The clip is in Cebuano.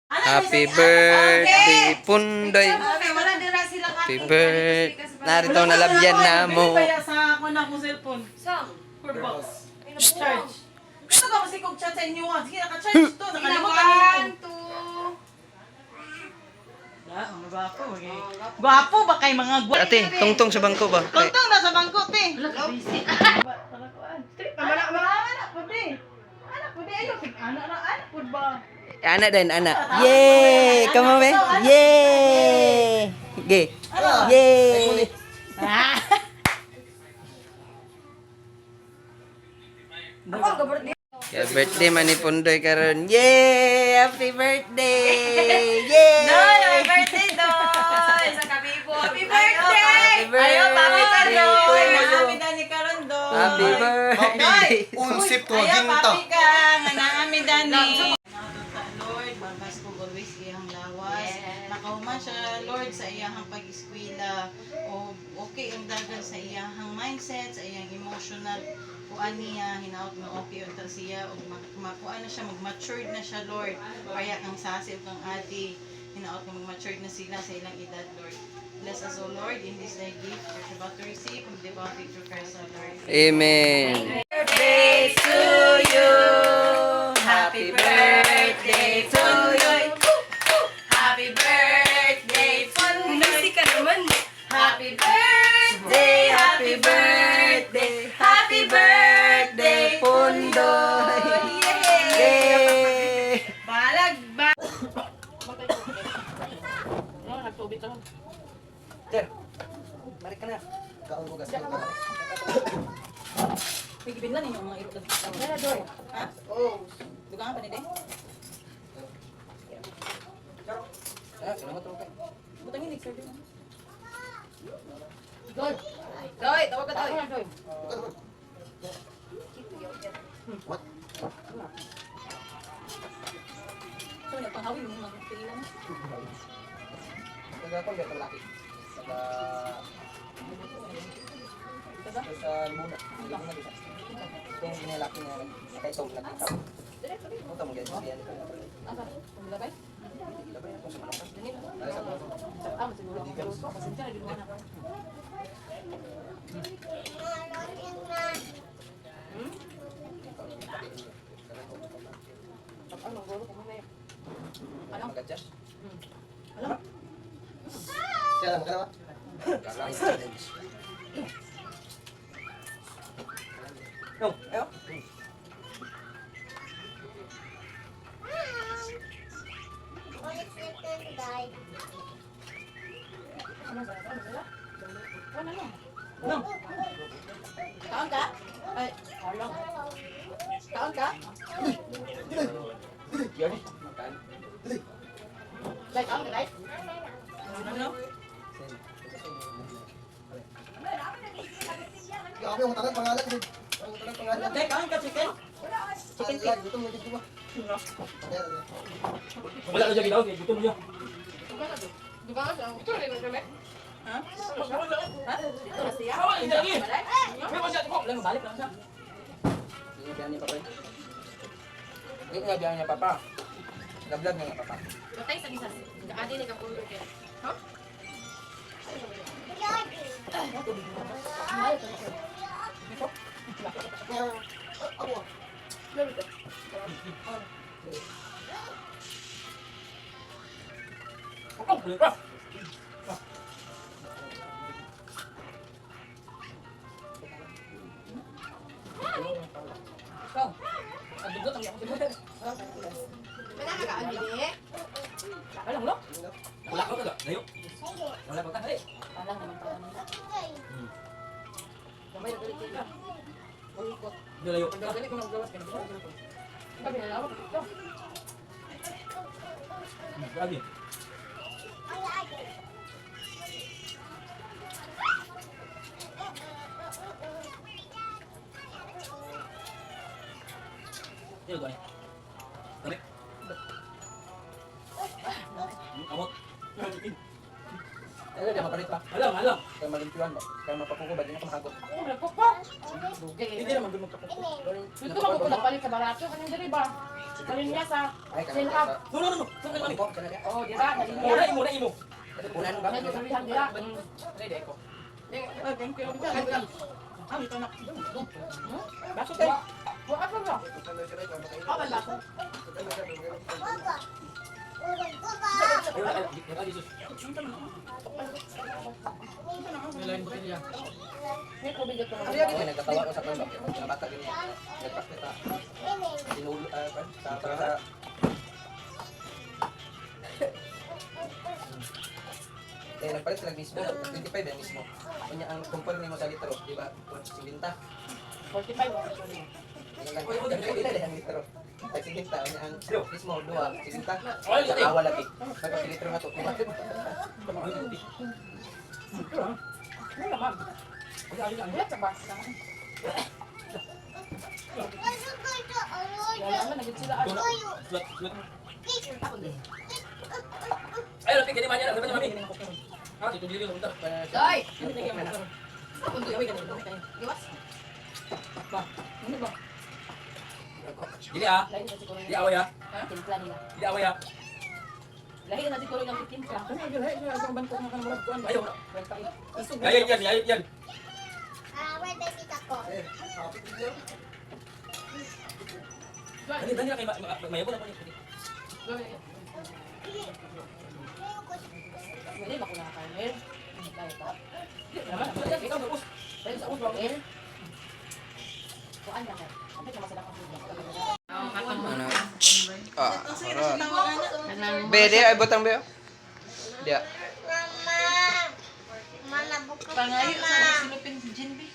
Happy birthday, Pundoy. Okay, wala dira sila ka. Happy birthday. Narito nalabyan na mo. Kaya sa ako na akong cellphone. Saan? For box. Charge. Gusto ka kasi kong chat sa inyo, ah. Sige, naka-charge to. Nakalimutan One, nito. two. Ah, ang gwapo. Okay. Gwapo ba kay mga gwapo? Ate, tungtong sa bangko ba? Tungtong na sa bangko, te. Wala, wala, wala, pwede. Anak, pwede. Ayaw, anak, anak, anak, pwede ba? Ana din, ana. Yay! Come on, eh. Yay! Ge. Yay! Yeah, birthday man ni Pundoy karon. Yay! Happy birthday! Yay! Doy, happy birthday, Doy! Sa kabibo. Happy Happy birthday! Ayaw, papi ka, birthday Doy! to you. Naami na ni karon, Doy! Happy birthday! Unsip ko, Ayaw, ginta. papi ka! Nga naami dani! Lord, bagas ko always iyang lawas. Nakahuman siya, Lord, sa iyang pag-eskwela. O okay ang dagan sa iyang mindset, sa iyang emotional kuan niya, hinaot nga okay unta siya ug makuan na siya, mag-matured na siya, Lord. Kaya kang sasi ug kang ate, hinaot nga mag-matured na sila sa ilang edad, Lord. Bless us, O Lord, in this thy gift we're about to receive from the bounty through Christ our Lord. Amen. Birthday to you. Happy birthday to you. Happy birthday to Noisy ka naman. Happy birthday, happy birthday, happy birthday, Pundoy! Yay! Balag ba? Sir, balik ka na. May gibinlan ninyo mga iro. Ha? Oh. Dugangan pa ni Day? Butangin ni sir. Doy, tawag ka, Doy. So, nagpangawin mo mga pilan. Kaon ka? Ay, kaon ka? Dai, kaon ka, Dai? Ano? Grabe, ang tagal pangalan. Ang tagal pangalan. Dai, kaon ka, chicken? Chicken feet. Gutom na dito ba? Wala na siya ginawa, gutom niya. Dugangan siya. Ito rin kami. Ha? Ha? Awa, hindi lagi. May pa siya, tipo, lang balik lang siya. Hindi nga biyahe niya, Papa. Laglag niya nga, Papa. Batay sa gisas. Adi ni kang ulo kay. Ha? Oh, balik pa. Ikaw. Ang dugot ang iyong dugot. Manakakaan dili. Alam mo, wala ka talaga. Layo. Wala pa ka. Hey. Alang naman pa ano. Kamay na dali ka. Hindi layo. Dali ko nang gawas kay. Sabi na lang. Grabe. Hindi ko. Dali. Kamot. Ano, di mapalit pa. Alam, alam. Kaya malimpiwan ba? Kaya mapakuko ba? Di na kumakagod. Ako nagpukpok. Hindi naman doon magkapupo. Dito man ko nagpalit sa barato kaning diri ba? Kalinya sa Ay, kanang Send up. No, no, no, no. Saan ka mami? Pop, kana dia. Oh, dira, Imo nalinya. na, imo na, imo. Unan ba? Medyo sabihan dira. Ah, thank you. Ah, ito na. Baso kay. Wa ka ba? Ah, baso. Ayun, ayun, ayun, Jesus. May tubig ito. Ay, nagkatawa ko sa kan ba? Mga bata ganyan. Nagpractice ta. Sinulo sa para sa Eh, nagpalit sila mismo. 25 eh, mismo. Kunya ang compare nimo sa litro, di ba? 50. 45 oh, sorry. Pila ang litro. Tag 50 unya ang mismo duha 50. Ay, Sa awa lagi. Pag litro na to. Wala ma'am. Wala sa basa. Wala man nagid sila. Sulat, sulat. Ayun, lapit, ganyan, manya, ganyan, mami. Ah, dito, dito, dito. Day. Gawas. Ba. Ano ba? Dili ah. Lahi na siguro Dili away ah. timpla nila. Dili away ah. Lahi na siguro ng timpla. Ayaw. Ayun yan, ayun yan. Dali, dali na kay mayabo na pa niya. Hindi ba ko nakakain? Lahi pa. Ikaw, tapos. Pero sa ulo, eh. Kuan na ka. Kapit na masarap ang food. Ano? Ah. Ang sige na siya tawag ana. Be, di ay butang be. Dia. Pangayo sa silupin si Jinby.